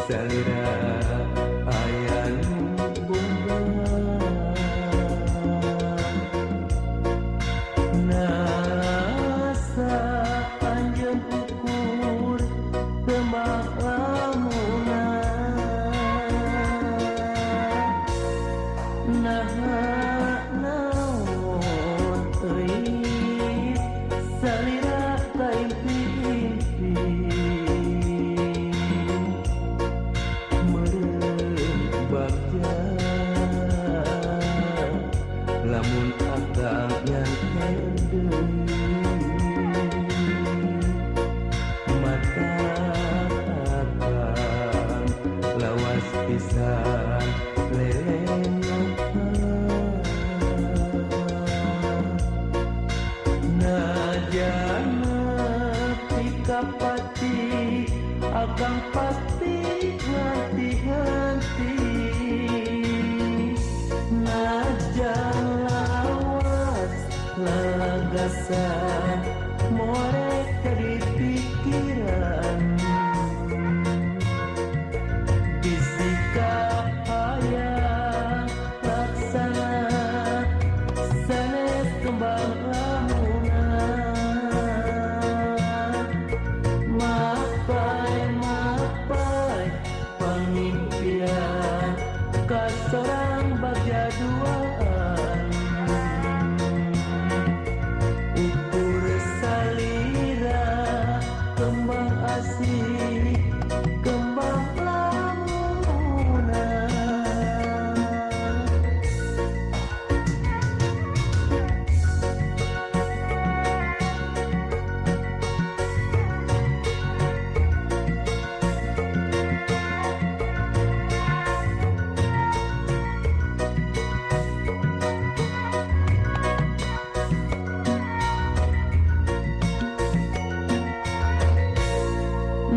Salira aya nu boga Nasa anjeun ukur tembak lamunan Naha naon euy salira kaimpi-impi Meureun bagja lamun akang nyanten deui Mata akang lawas pisan lelengan Najan nepi ka pati akang pasti nganti-nganti Najan lawas lalagasan morek jadi pikiran Bisi kahayang laksana sanes kembang lamunan Mapai mapai pangimpian kasorang bagja duaan Ukur salira kembang asih kembang lamunan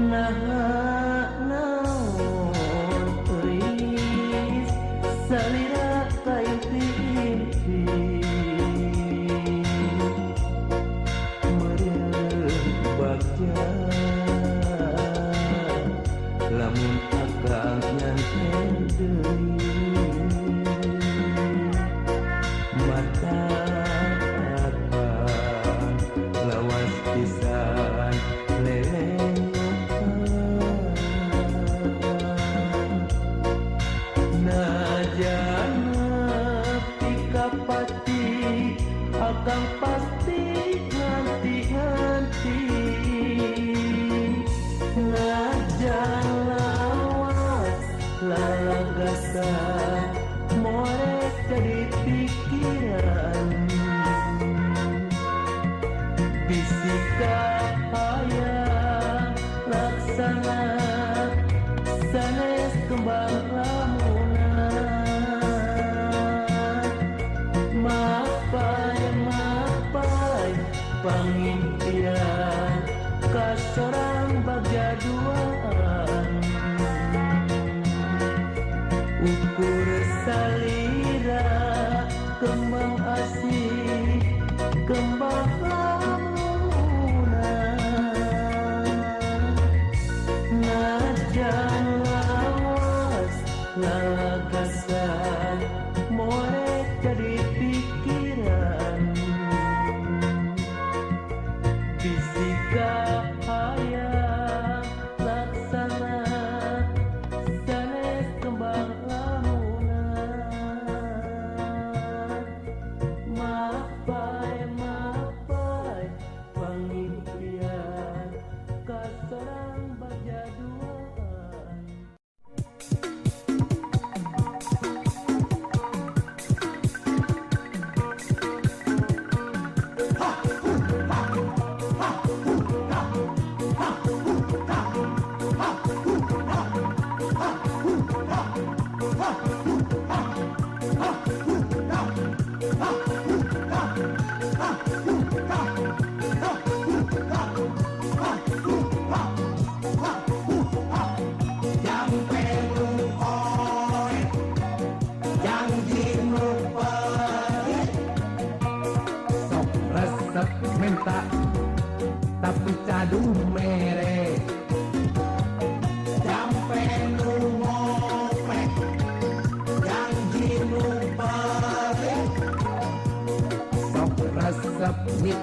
Naha naon euy salira kaimpi-impi Meureun bagja lamun akang nyanten deui Mata akang lawas pisan lelengan Najan nepi ka pati akang pasti nganti-nganti Najan lawas lalagasan morek jadi pikiran Bisi kahayang laksana sanes kembang lamunan Mapai mapai pangimpian kasorang bagja duaan Ukur salira kembang asih kembang lamunan Najan lawas lalagasan morek jadi pikiran Bisi kahayang laksana sanes kembang lamunan.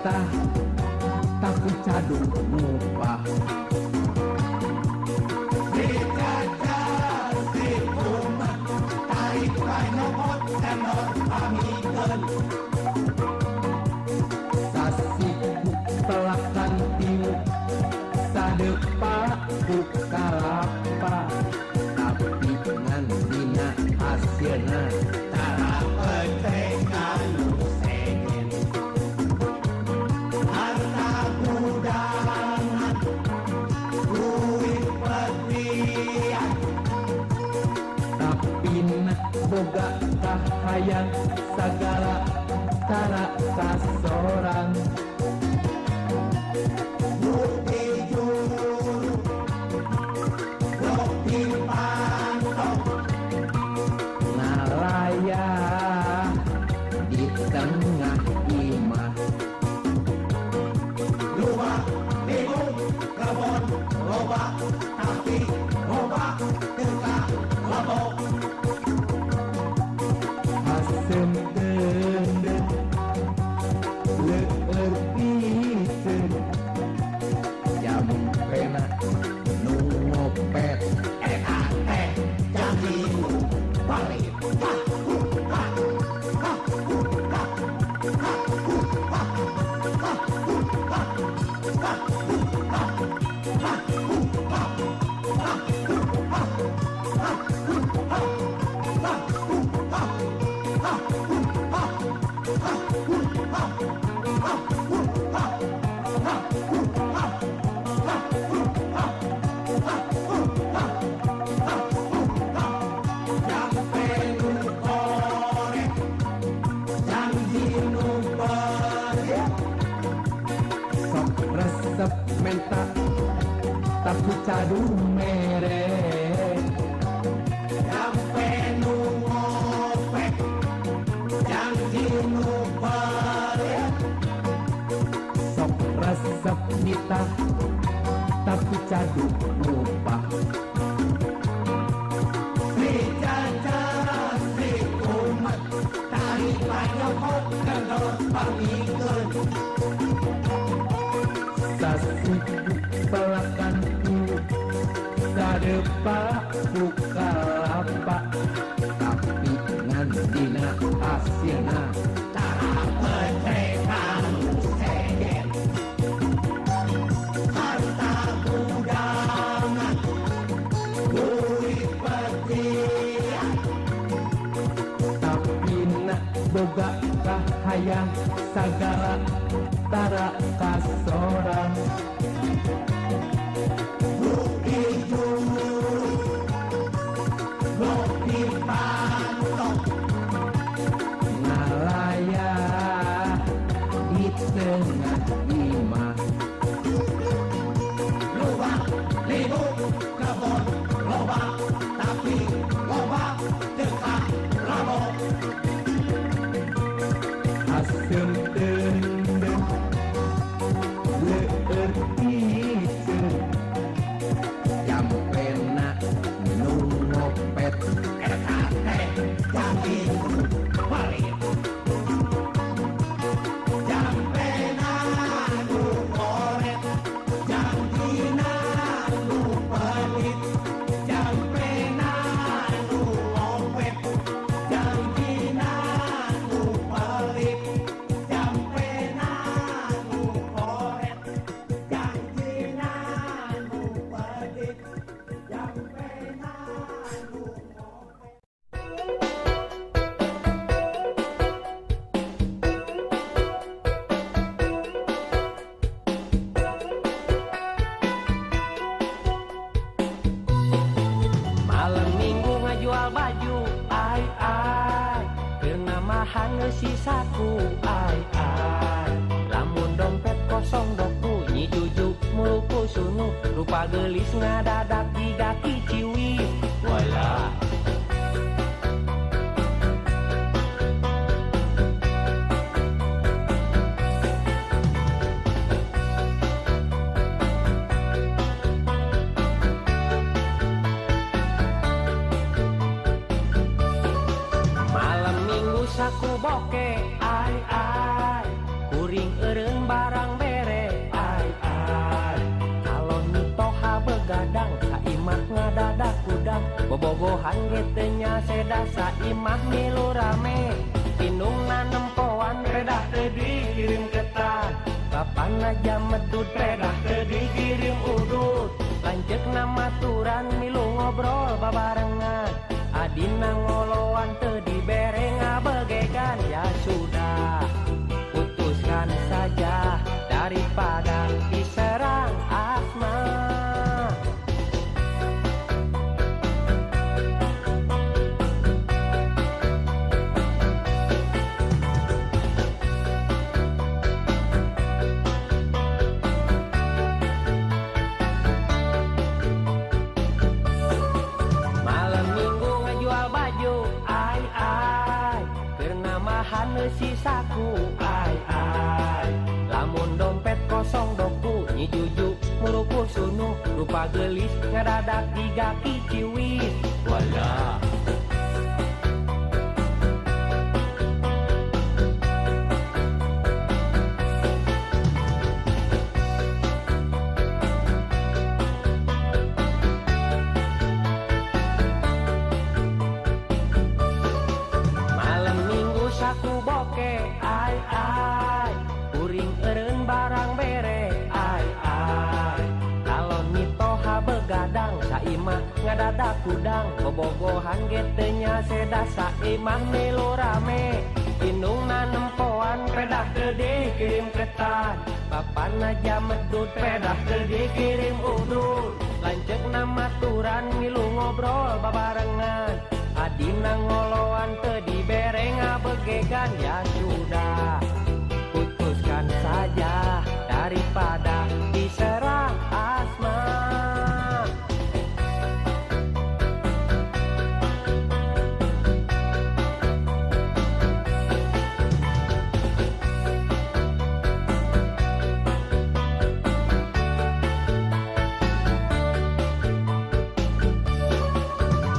Nitah tapi cadung ngupah. Sri Caca Sri Kumat tarik panyokot kendor pamikeun. Sasiku pelakan tilu sadepa ku kalapa, tapi ngan dina hasilna tara pece kanu sejen. Harta gudangan duit petian, tapi nah boga kahayang sagala tara kasorang. Bukti juru bukti pantau ngalayah di tengah imah. Lubang bingung kebon loba tapi loba teu lebok. Asem teundeun leueur piseun, jampena nu ngopet eta teh janji nu pelit. Ha hu ha ha hu ha ha hu ha ha hu ha ha hu ha ha hu ha ha hu ha ha hu ha ha hu ha ha hu ha ha hu ha ha hu ha ha hu ha ha hu ha ha hu ha ha hu ha. Jampe nu korek janji nu pelit, sok resep menta tapi cadu mere. Jampe nu ngopek janji nu pelit, Sok resep nitah tapi cadu ngupah. Sri Caca Sri Kumat tarik panyokot kendor pamikeun. Sasiku pelakan tilu sadepa ku kalapa, tapi ngan dina hasilna tara pece kanu sejen. Harta gudangan duit petian, tapi nah boga kahayang sagala tara kasorang. Bukti juru bukti pantok ngalayah di tengah imah. Lubang libung kebon loba tapi loba teu kalabok. Asem teundeun leueur piseun, jampena nu ngopet eta teh janji nu pelit. Jampena nu koret janjina nu pelit, jampena nu ngopet janjina nu pelit, jampena nu koret janjina nu pelit, jampena nu ngopet. Malam minggu ngajual baju, ai ai, keur namahan sisaku, ai ai. Lamun dompet kosong dok bunyi jujuk muluku sunu, rupa gelis ngadadak jiga kiciwi. Walah. Malam minggu saku boke, ai ai, kuring eureun bae. begadang saimah ngadadak kudang bobogohan ge teu nyaseda saimah milu rame indungna nempoan pedah teu dikirim ketan bapana jamedud pedah teu dikirim udud lanceukna maturan milu ngobrol babarengan adina ngoloan teu dibere ngabegegan ya sudah putuskan saja daripada diserang asma. Malam minggu ngejual baju ai ai keur namahan sisaku ai ai lamun dompet kosong doku nyi juju muruku sunu rupa gelis ngadadak digaki ciwis wala. Malam minggu saku boke ai ai kuring eureun barang bere ai ai calon mitoha begadang saimah ngadadak kudang bobogohan ge teu nyaseda saimah milu rame indungna nempoan pedah teu dikirim ketan bapana jamedud pedah teu dikirim udud lanceukna maturan milu ngobrol babarengan adina ngoloan teu dibere ngabegegan ya sudah putuskan saja daripada diserang asma.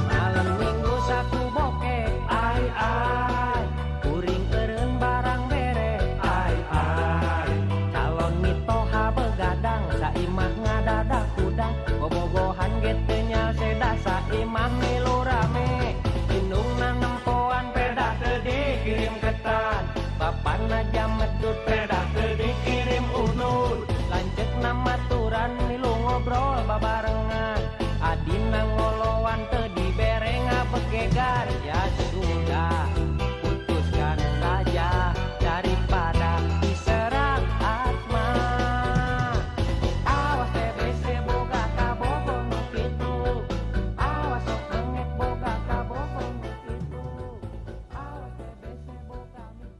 Malam minggu saku boke ai ai kuring eureun barang bere ai ai calon mitoha begadang saimah ngadadak kudang bobogohan ge teu nyaseda saimah milu rame indungna nempoan pedah teu dikirim ketan bapana jamedud pedah teu dikirim udud lanceukna maturan milu ngobrol babarengan adina ngoloan teu dibere ngabegegan ya sudah putuskan saja daripada diserang asma. Awas TBC boga kabogo nu kitu awas sok bengek boga kabogo nu kitu awas TBC boga mitoha.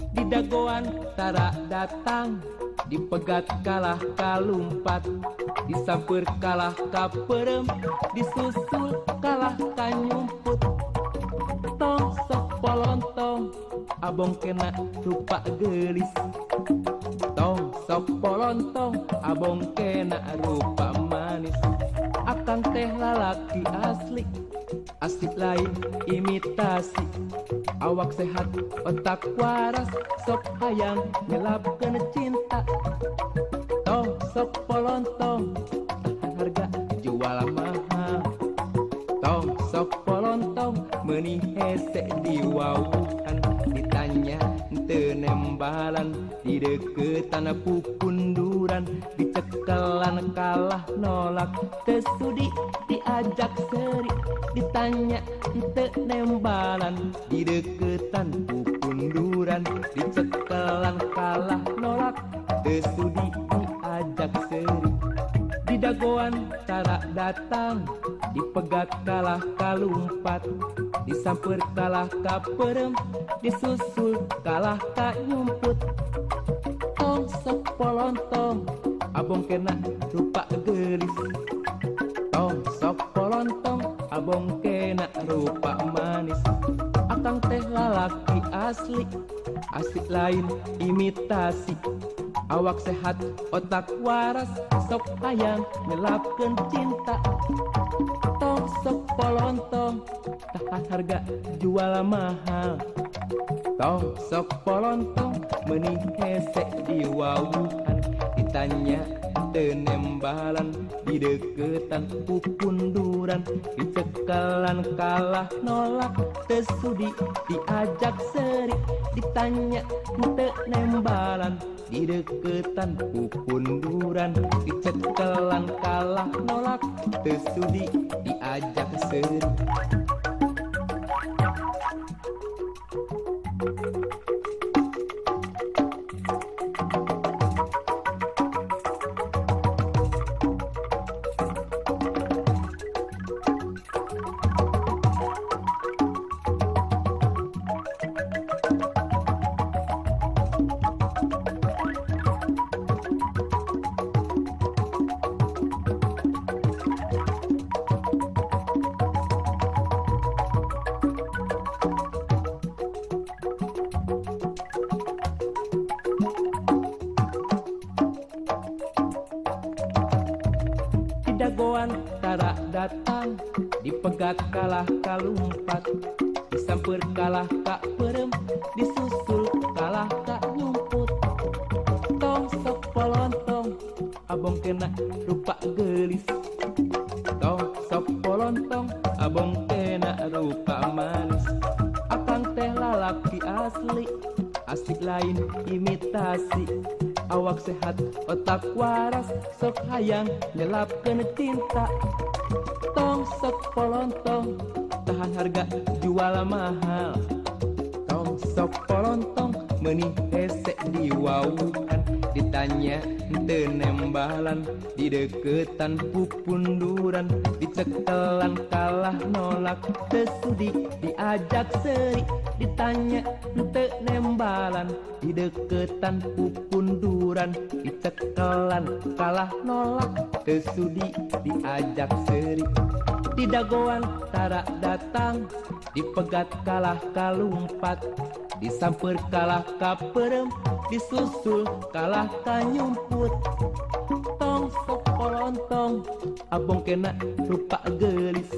Di dagoan tara datang, dipegat kalah kalumpat, disamper kalah kaperem, disusul kalah kanyumput. Tong sok polontong, abong kena rupa gelis. Tong sok polontong, abong kena rupa manis. Akang teh lalaki asli, asli lain imitasi. Awak sehat, otak waras, sok hayang nyelapkeun cinta. Tong sok polontong, tahan harga jual mahal. Tong sok polontong, meuni hese diwawuhan. Ditanya teu nembalan, dideukeutan pupunduran, dicekelan kalah nolak, teu sudi diajak seri. Ditanya teu nembalan, dideukeutan pupunduran, dicekelan kalah nolak, teu sudi diajak seri. Di dagoan tara datang, dipegat kalah kalumpat, disamper kalah kaperem, disusul kalah kanyumput. Tong sok polontong abong kena rupa gelis. Tong sok polontong abong kena rupa manis. Akang teh lalaki asli, asli lain imitasi. Awak sehat otak waras, sok hayang nyelapkeun cinta. Tong sok polontong tahan harga jual mahal. Tong sok polontong meuni hese diwawuhan. Ditanya teu nembalan, dideukeutan pupunduran. Dicekalan kalah nolak, teu sudi diajak seuri. Ditanya teu nembalan, dideukeutan pupunduran. Dicekalan kalah nolak, teu sudi diajak seuri. Dagoan tara datang, dipegat kalah kalumpat, disamper kalah ka perem, disusul kalah ka nyumput. Tong sok polontong abong kena rupa gelis. Tong sok polontong abong kena rupa manis. Akang teh lalaki asli, asli lain imitasi. Awak sehat otak waras, sok hayang nyelapkeun cinta. Tong sok polontong tahan harga jual mahal. Tong sok polontong meuni hese diwawuhan. Ditanya teu nembalan, dideukeutan pupunduran. Dicekelan kalah nolak, teu sudi diajak seuri. Ditanya teu nembalan, dideukeutan pupunduran. Dicekelan kalah nolak, teu sudi diajak seuri. Didagoan tara datang, dipegat kalah kalumpat, disamper kalah ka perem, disusul kalah ka nyumput. Tong sok polontong abong kena rupa gelis.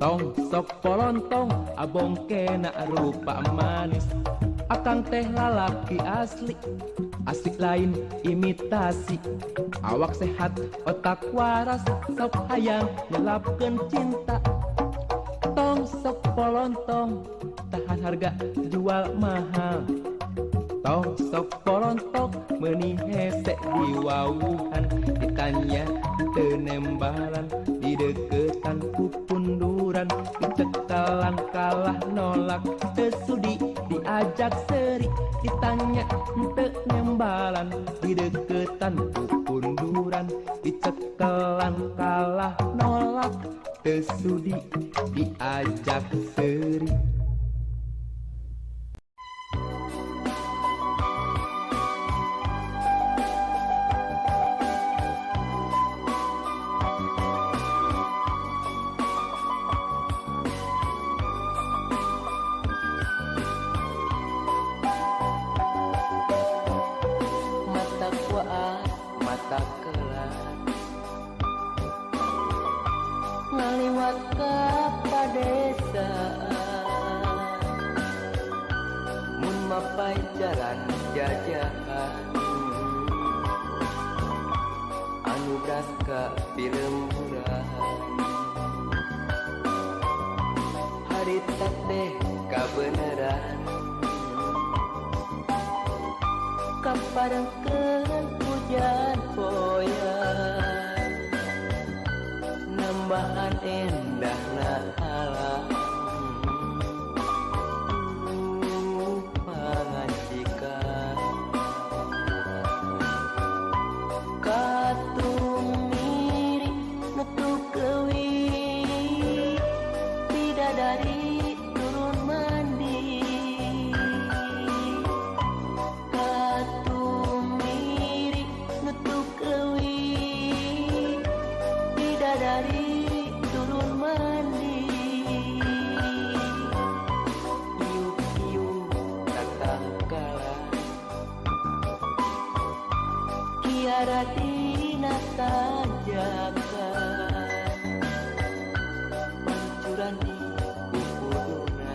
Tong sok polontong abong kena rupa manis. Akang teh lalaki asli, asli lain imitasi. Awak sehat otak waras, sok hayang nyelapkeun cinta. Tong sok polontong tahan harga jual mahal. Tong sok polontong meuni hese diwawuhan. Ditanya teu nembalan, dideukeutan pupunduran. Dicekalan kalah nolak, teu sudi diajak seuri. Ditanya teu nembalan, dideukeutan pupunduran. Dicekalan kalah nolak, teu sudi diajak seuri. Mata kelat ngaliwat ka padesaan, mun mapai jalan jajahan anu bras ka pilemburan. Harita teh kabeneran kaparengkeun hujan poyan, nambahan endahna alam. Pangancikan katumiri nutup leuwih, bidadari turun mandi. Katumiri Bidadari turun mandi, iup-iup tatangkalan kiara dina tanjakan, pancuran di pupuduna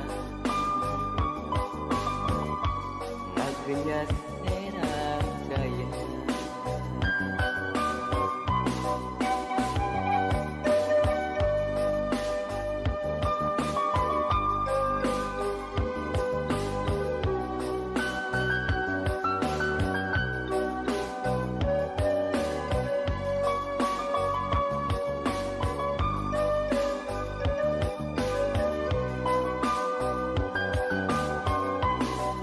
ngagenyas erang jaya.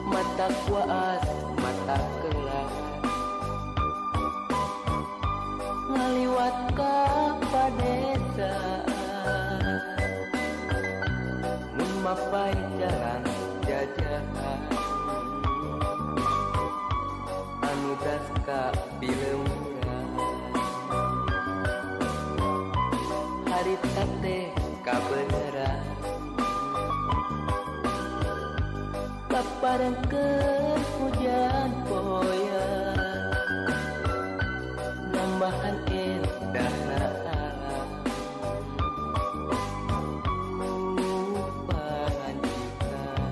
Mata kuas mata kelak ngaliwat ka padesaan, mun mapai jalan jajahan anu das ka bileumuran, harita teh kabeneran paparengkeun hujan poyan nambahan endahna alam pangandikan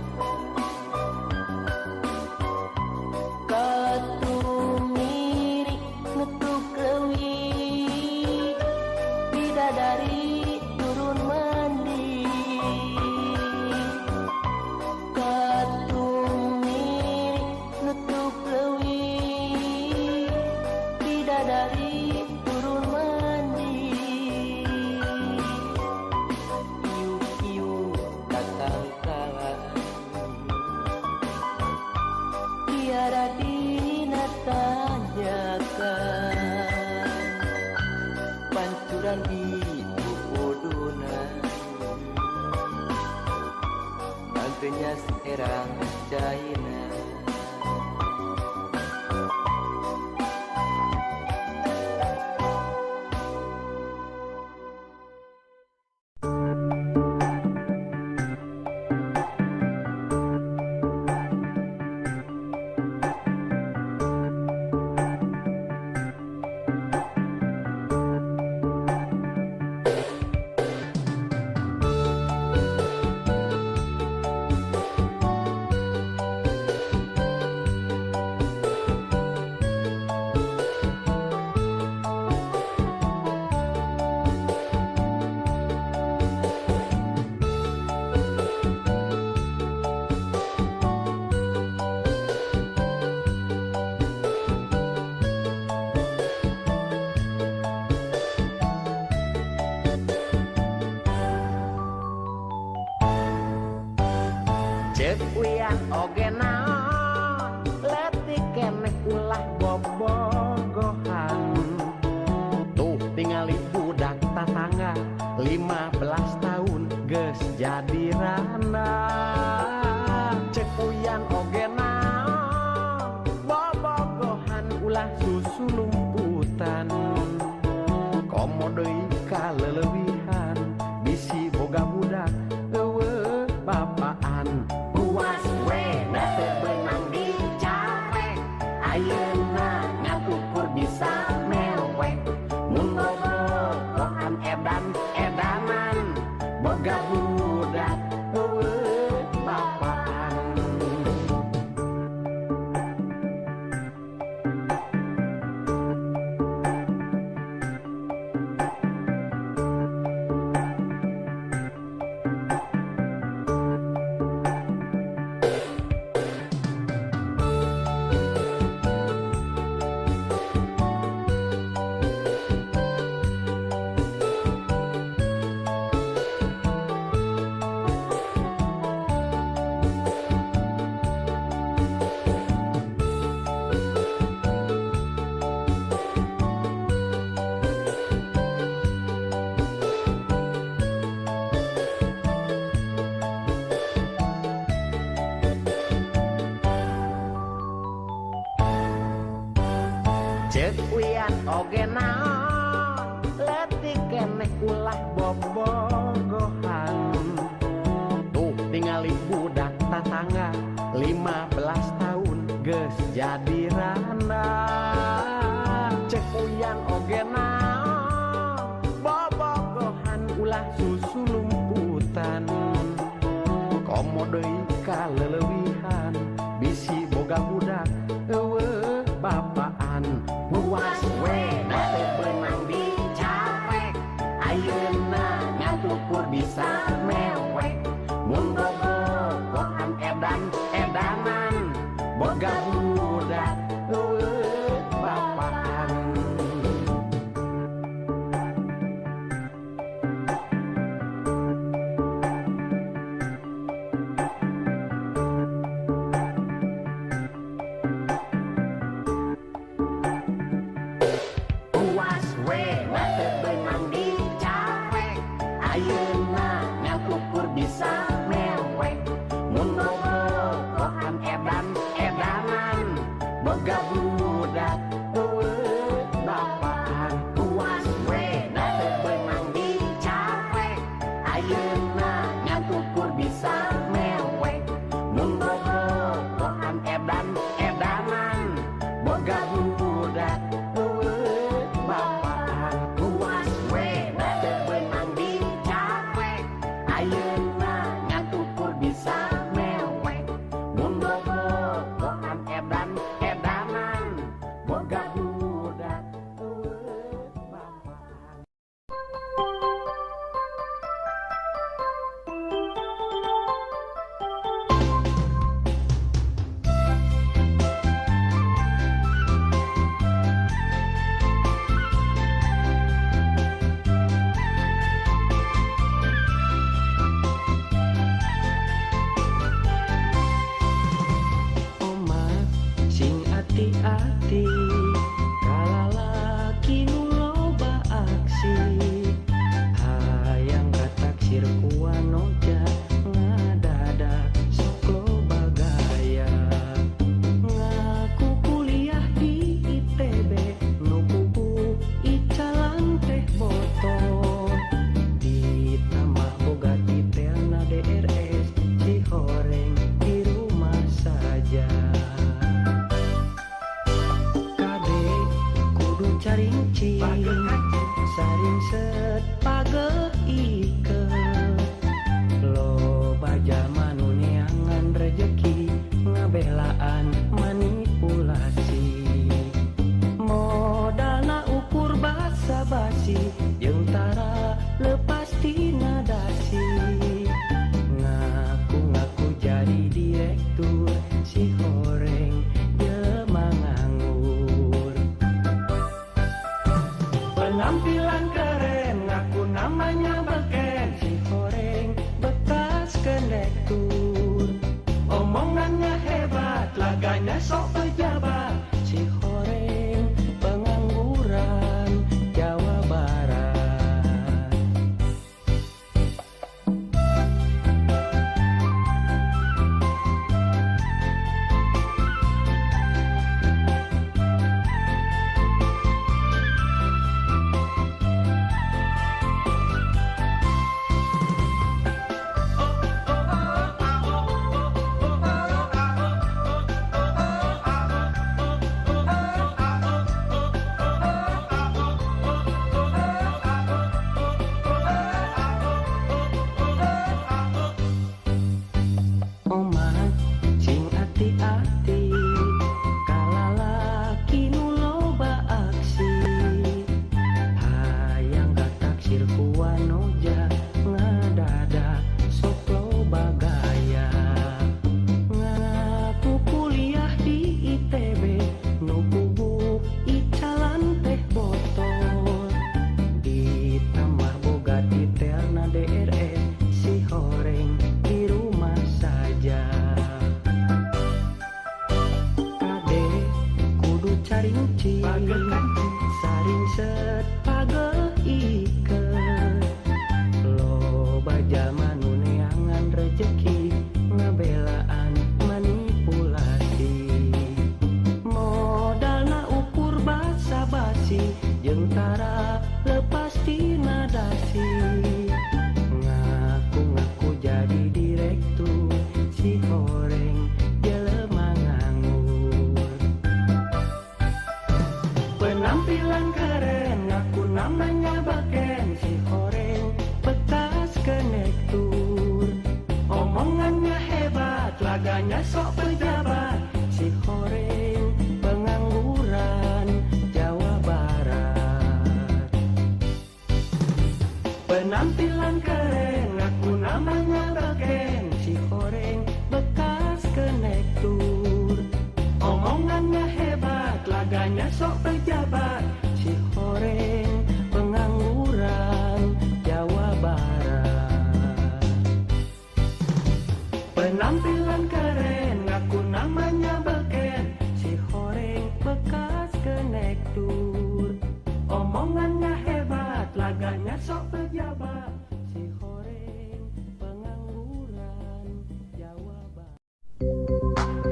katumirik nutuk leuwih bidadari turun mandi, bidadari turun mandi, iup-iup tatangkalan tiara dina tanjakan, pancuran di pupuduna ngagenyas erang caina. Ceuk uyan oge naon leutik keneh ulah bobogohan, tuh tingali budak tatangga 15 tahun geus jadi randa. Ceuk uyan oge naon bobogohan ulah susu lumputan, komo deui kaleulewihan bisi boga budak eueuh bapaan. Puas we da teu beunang dicarek, ayeuna ngatukur bisa mewek, mun bobogohan edan edanan boga budak eueuh bapaan. Ceuk uyan oge naon leutik. keneh ulah bobogohan. Tuh tingali budak tatangga 15 tahun geus jadi randa. Cek uyan oge naon bobogohan ulah susu lumputan. Komo deui kaleuwihan bisi boga budak eueuh bapaan. Puas we na teu beunang dicapek, ayeuna ngan ukur bisa mewek. Mun bobogohan edan edanan, boga budak eueuh bapaan. Puas we na teu beunang dicapek, ayeuna ngan ukur bisa mewek. Mun bobogohan edan edanan, boga budak eueuh bapaan. Puas we na teu beunang dicapek, ayeuna ngan ukur bisa mewek. Mun bobogohan edan edanan, boga budak eueuh bapaan. Puas we na teu beunang dicapek, ayeuna ngan ukur bisa mewek. Mun bobogohan edan edanan, boga budak eueuh bapaan. Oma sing ati-ati kalalaki nu loba aksi, hayang kataksir ku wanoja ngadadak sok loba gaya. Ngaku kuliah di ITB nu kubu icalan teh botol, ditambah boga titelna DRS si horeng di rumah saja. Kade kudu carincing saringset pageh iket, loba jalma nu neangan rejeki ngabelaan manipulasi. Modalna ukur basa-basi jeung tara lepas tina dasi. Ngaku-ngaku jadi direktur si horeng jelema nganggur. Penampilan keren ngaku namanya beken, si horeng bekas kondektur. Omongannya hebat laganya sok pejabat, si horeng pengangguran Jawa Barat. Oma sing ati-ati kalalaki nu loba aksi, hayang kataksir ku wanoja ngadadak sok loba gaya. Ngaku kuliah di ITB nu kubu icalan teh botol, ditambah boga titelna DRS si horeng di rumah saja. Kade kudu carincing saringset pageh iket, loba jalma nu neangan rejeki ngabelaan manipulasi. Modalna ukur basa-basi jeung tara lepas tina dasi. Penampilan keren, ngaku namanya Beken. Si horeng bekas kenektur, omongannya hebat, laganya sok pejabat. Si horeng pengangguran Jawa Barat. Penampilan keren, ngaku namanya Beken. Si horeng bekas kenektur, omongannya hebat, laganya sok pejabat. Si horeng pengangguran Jawa Barat. Penampilan keren, ngaku namanya Beken. Si horeng bekas kenektur, omongannya hebat, laganya sok pejabat. Si horeng pengangguran Jawa Barat.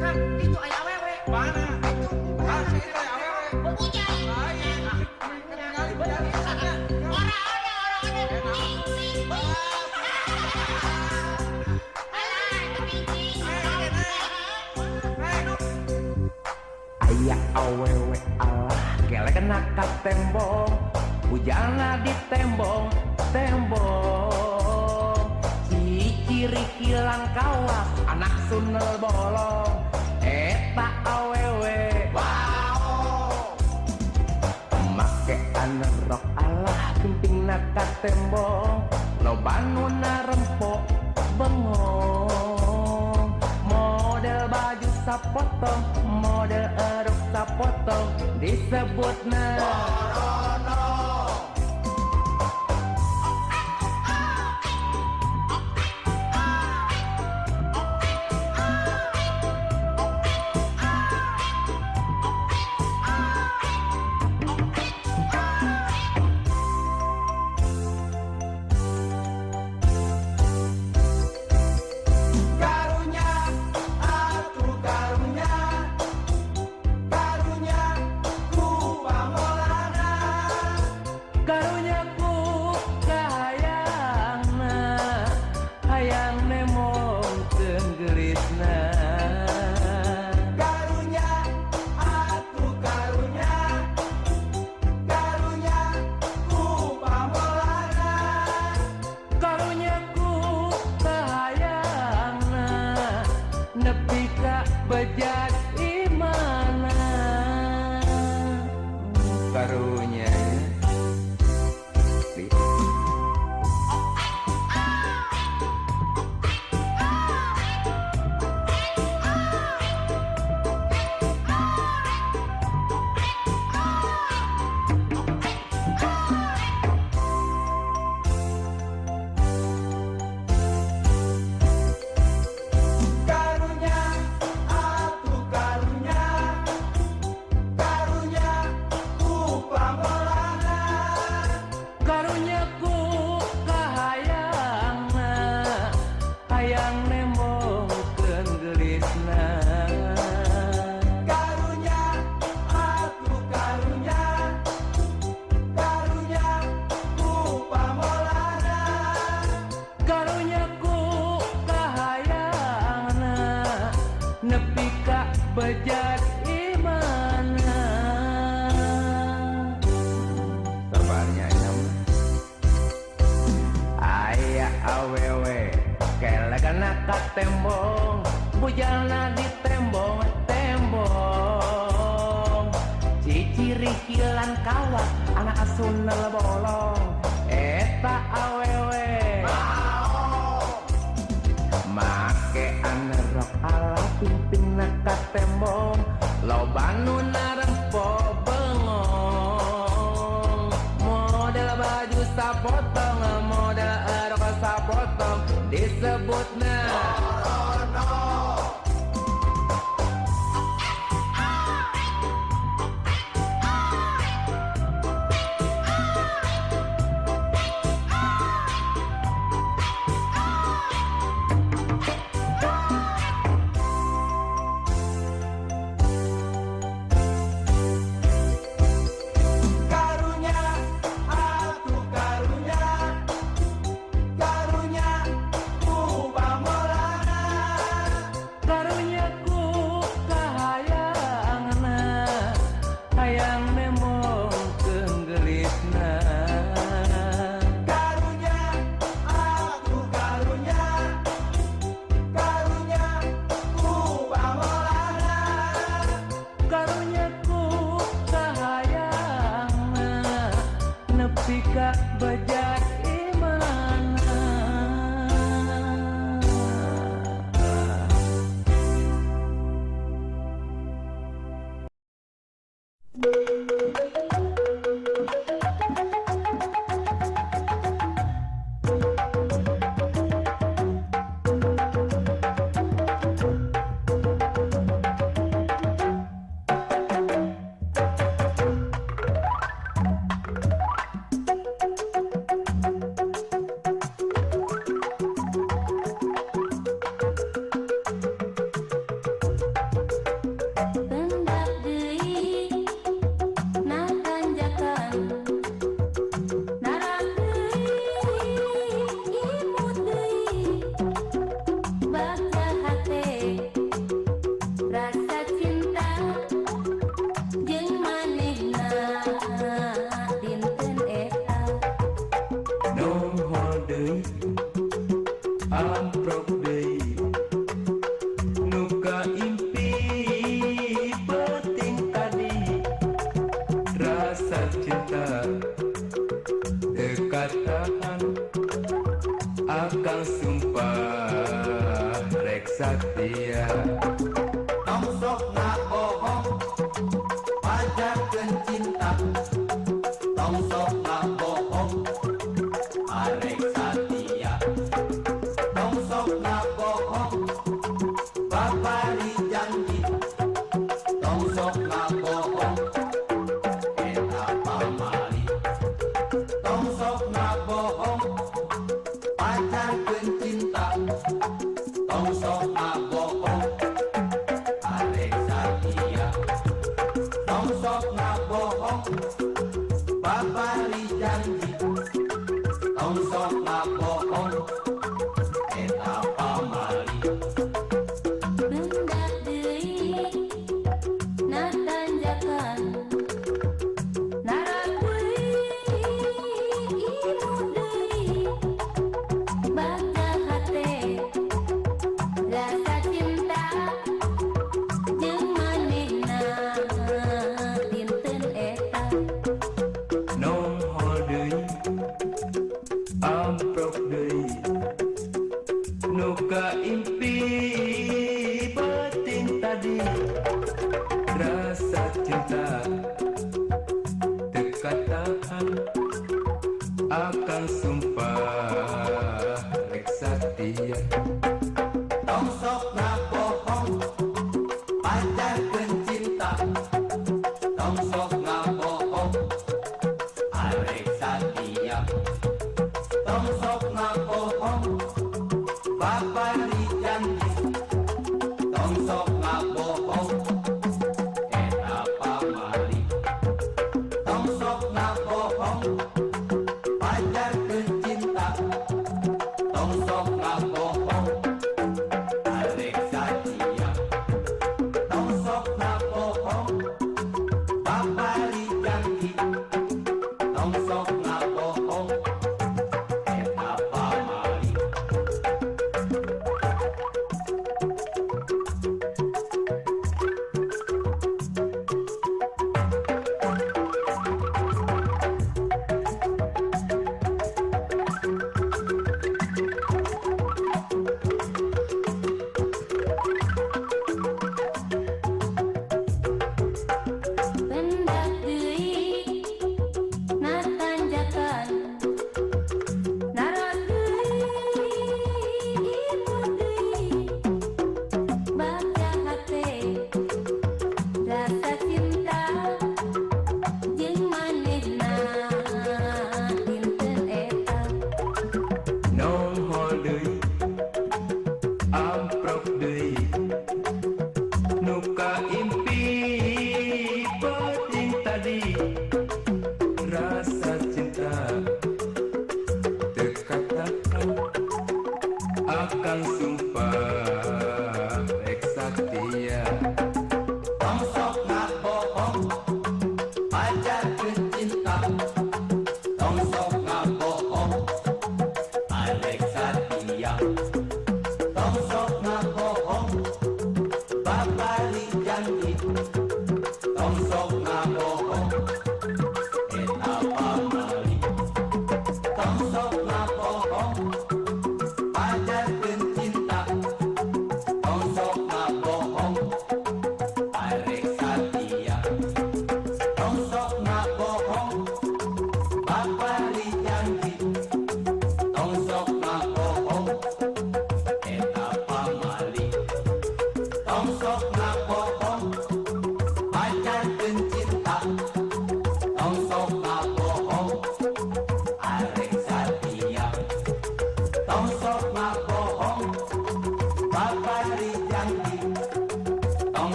Kang, itu aya awewe. Mana? Itu. Ah, itu aya awewe. Ujang. Lain. Ketinggalan pisan. Ora ora ora ora. Cing, cing. Alah, itu cing. Aya awewe alah kelek kena ka tembong, ujana di tembong tembong. Ciciri hilang kawas anak sunel bolong, eta awewe Wow. make anerok alah pimpingna ka tembong, loba nu narempo bengong. Model baju sapotong, model erok sapotong, disebutna Borono. Karunya, atuh karunya, karunya ku pamolana. Karunya ku kahayangna, hayang nemongkeun geulisna. Karunya, atuh karunya, karunya ku pamolana. Karunya ku kahayangna, nepi ka bejat imana. Karunya ya. Karunya, atuh karunya, karunya ku pamolana. Karunya ku kahayangna, hayang nemongkeun geulisna. Karunya, atuh karunya, karunya ku pamolana. Karunya ku kahayangna, nepi ka bejat imana. Sabarnya nya mah. Aya awewe kelekna ka tembong, bujana di tembong tembong. Ciciri hilang kawas anak asunel bolong, eta awewe make anerok ala pimpingna ka tembong, loba nu narempo bengong. Model baju sapotong, model erok sapotong, disebutna Borono. Karunya, atuh karunya, karunya ku pamolana. Bejat imana. Pendak deui na tanjakan, narak deui imut deui, bagja hate rasa cinta jeung manehna dinten eta. Nongol deui, amprok deui, nuka impi penting tadi, rasa cinta dekat tahan, akang sumpah rek satia. Tong sok ngabohong pajarkeun cinta, tong sok ngabohong arek satia, tong sok ngabohong babari janji, tong sok ngabohong eta pamali, tong sok ngabohong pajarkeun cinta, tong sok ngabohong arek satia, tong sok ngabohong babari janji, tong sok ngabohong eta pamali. Bendak deui na tanjakan, narak deui imut deui, bagja hate rasa cinta jeung manehna dinten eta. Nongol deui, amprok deui, nuka impi penting tadi, rasa cinta dekat tahan, akan sumpah rek satia. Tong sok ngabohong pajarkeun cinta, tong sok ngabohong arek satia, tong sok ngabohong babari janji, tong sok ngabohong eta pamali, tong sok ngabohong pajarkeun cinta, tong sok ngabohong arek satia, tong sok ngabohong babari janji, tong sok ngabohong eta pamali. Pendak deui na tanjakan, narak deui imut deui, bagja hate rasa cinta jeung manehna dinten eta. Nongol deui, amprok deui, nuka impi penting tadi, rasa cinta dekat tahan, akan sumpah rek satia. Tong sok ngabohong pajarkeun cinta, tong sok ngabohong arek satia, tong sok ngabohong babari janji, tong sok ngabohong eta pamali.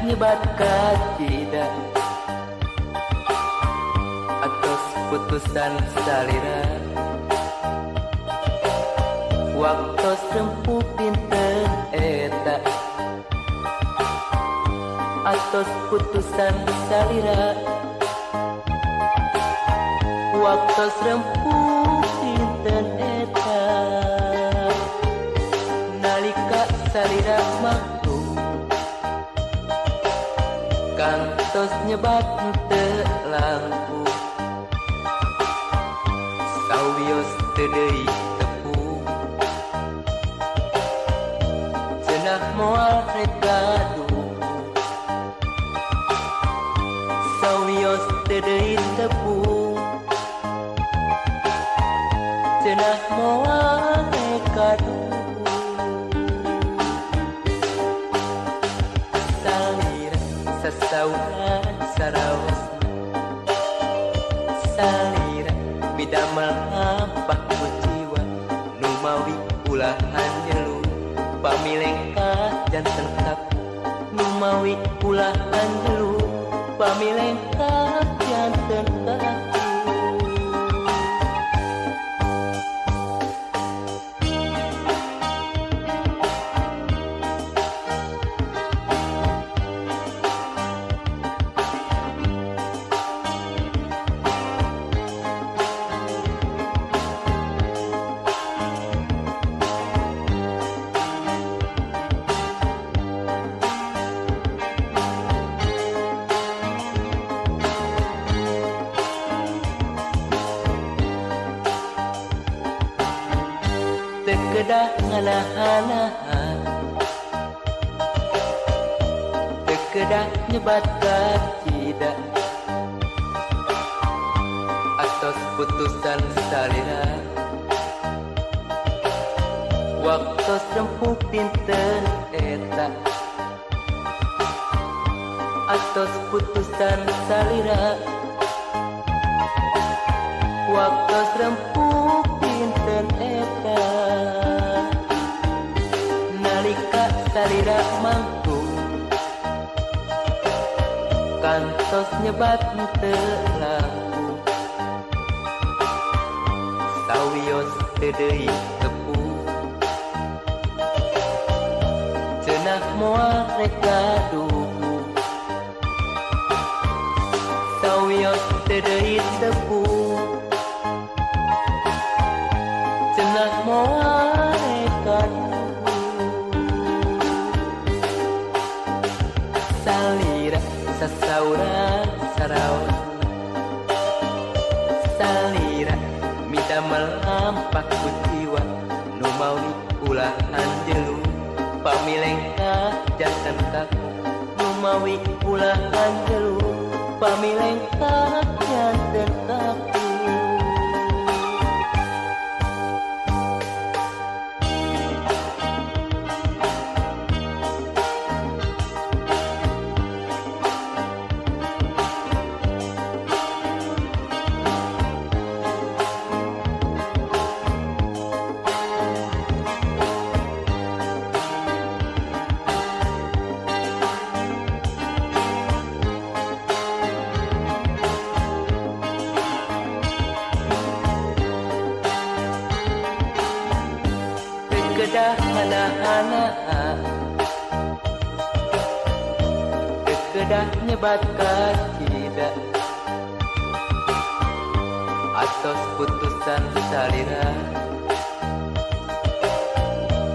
nyebat kacida atos putusan salira waktos rempuk dinten eta atos putusan salira waktos rempuk dinten eta nalika salira manggung kantos nyebat teu langkung sawios teu deui tepung cenah moal rek gaduh sawios teu deui tepung cenah moal rek gaduh salira sasauran saraosna salira midamel ngampah ku jiwa numawi ulah anjelu pamilengkah janten kaku numawi ulah anjelu pamilengkah janten kaku. Teu kedah nganahan-nahan teu kedah nyebat kacida atos putusan salira waktos rempuk dinten eta atos putusan salira waktos rempuk dinten eta nalika salira manggung kantos nyebat teu langkung sawios teu deui tepung cenah moal rek gaduh sawios teu deui tepung cenah moal rek gaduh salira sasauran saraosna salira midamel lampak ku jiwa numawi ulah anjelu pamilengkah janten kaku numawi ulah anjelu pamilengkah janten kaku. Teu kedah nganahan-nahan teu kedah nyebat kacida atos putusan salira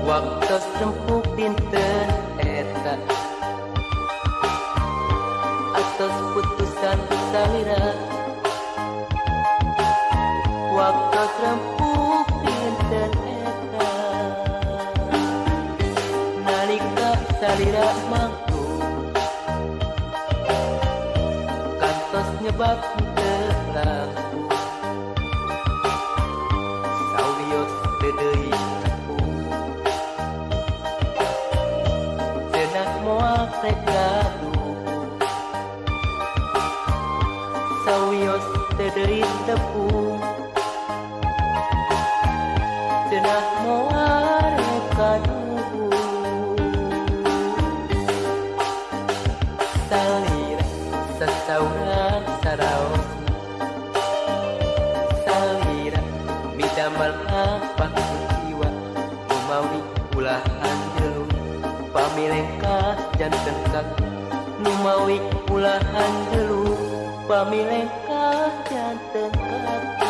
waktos rempuk dinten eta atos putusan salira waktos rempuk dinten eta nalika salira manggung kantos nyebat teu langkung sawios teu deui tepung cenah moal rek gaduh sawios teu deui tepung cenah moal rek gaduh. kaki Numawi ulahan geluh pamilengkah janten kaki.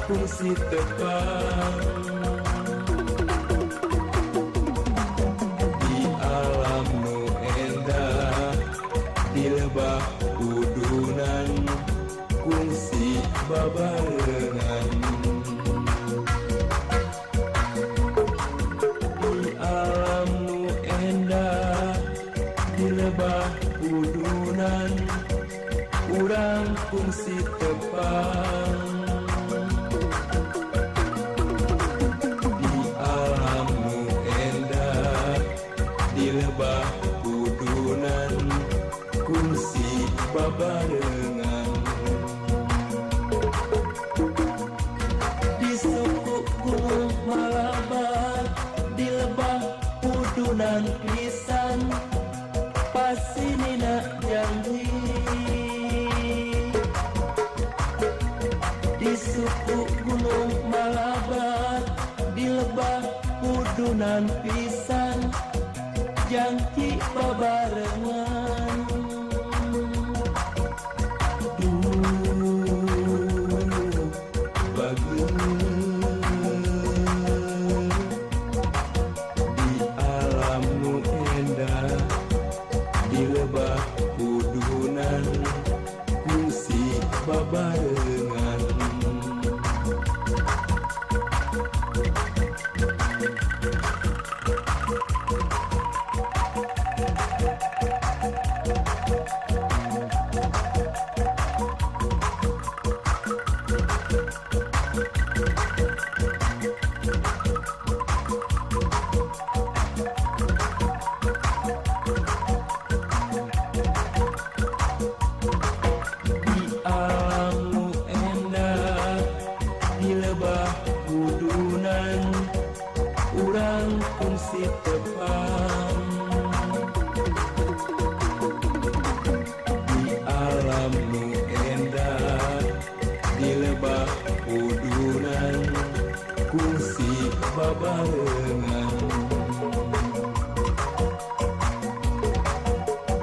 Kungsi tepang di alam nu endah, di lebah udunan kungsi babarengan. Di alam nu endah, di lebah udunan urang kungsi tepang. Barengan di suku Gunung Malabar, di lebah udunan pisan pasinina janji. Di suku Gunung Malabar, di lebah udunan pisan janji babarengan. Barengan. Barengan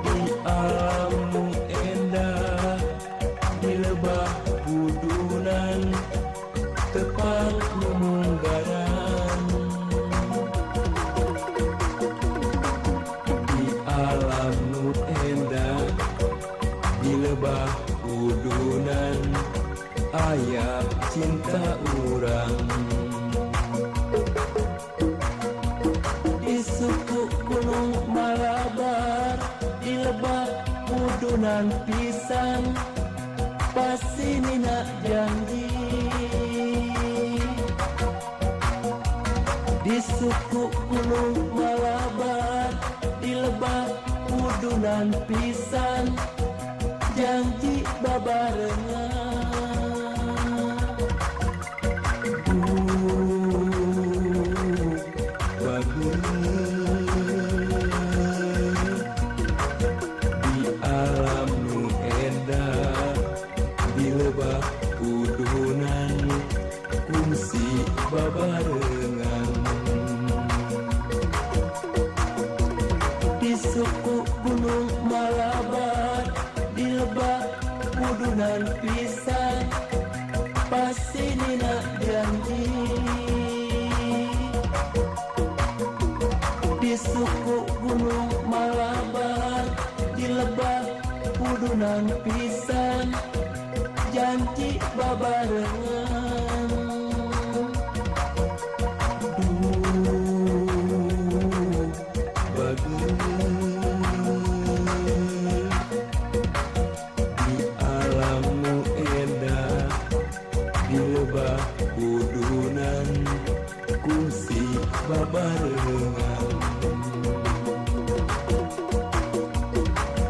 di alam nu endah, di lebah udunan tepang munggaran. Di alam nu endah, di lebah udunan aya cinta urang. Di suku Gunung Malabar, di lebah udunan pisan pasinina janji. Di suku Gunung Malabar, di lebah udunan pisan janji babarengan. Di alam nu endah, di lebah udunan kungsi babarengan. Di suku Gunung Malabar, di lebah udunan pisan pasinina janji. Di suku Gunung Malabar, di lebah udunan pisan janji babarengan. Duh, bagus di alam Babarengan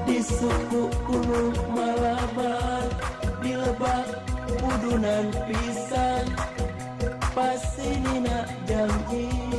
di suku Gunung Malabar di Lebak pudunan pisan pasinina janji.